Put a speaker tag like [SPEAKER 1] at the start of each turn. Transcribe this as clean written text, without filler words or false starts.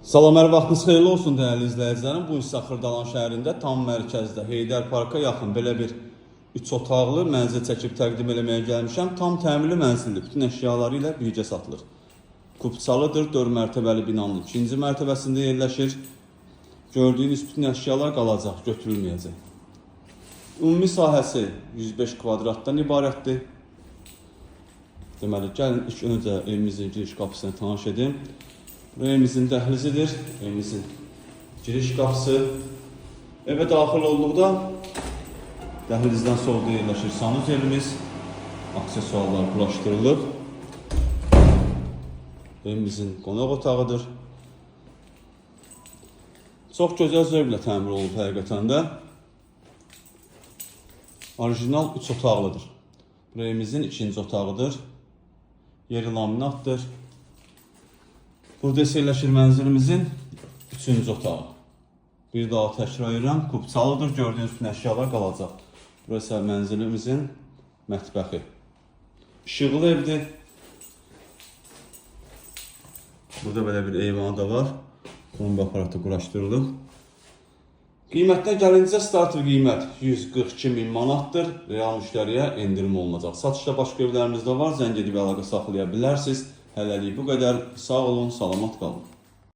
[SPEAKER 1] Salam, hər vaxtınız xeyirli olsun dəyərli izləyicilərim. Bu isə Xırdalan şəhərində tam mərkəzdə Heydər Parka yaxın belə bir 3 otaqlı mənzil çəkib təqdim eləməyə gəlmişəm. Tam təmirli mənzildir. Bütün əşyaları ilə birgə satılır. Kupçalıdır, 4 mərtəbəli binanın ikinci mərtəbəsində yerləşir. Gördüyünüz bütün əşyalar qalacaq, götürülməyəcək. Ümumi sahəsi 105 kvadratdan ibarətdir. Deməli, gəlin ilk öncə evimizin giriş qapısını tanış edim. Bu evimizin dəhlizidir. Evimizin giriş qapısı. Evə daxil olduqda dəhlizdən solda yerləşir sanuzelimiz. Aksesuarlar quraşdırılıb. Evimizin qonaq otağıdır. Çox gözəl zövqlə təmir olunub həqiqətən də. Orijinal 3 otaqlıdır. Bu evimizin ikinci otağıdır. Yeri laminatdır. Burada isə yerləşir mənzilimizin üçüncü otağı. Bir daha təkrar edirəm, kupçalıdır. Gördüyünüz bütün əşyalar qalacaq. Burası mənzilimizin mətbəxi. İşıqlı evdir. Burada belə bir eyvanı da var. Kombi aparatı quraşdırılıb. Qiymətinə gəlincə starter qiymət 142 min manatdır. Real müştəriyə endirim olunacaq. Satışda başqa evlərimiz də var. Zəng edib əlaqə saxlaya bilərsiniz. Hələlik bu qədər. Sağ olun, salamat qalın.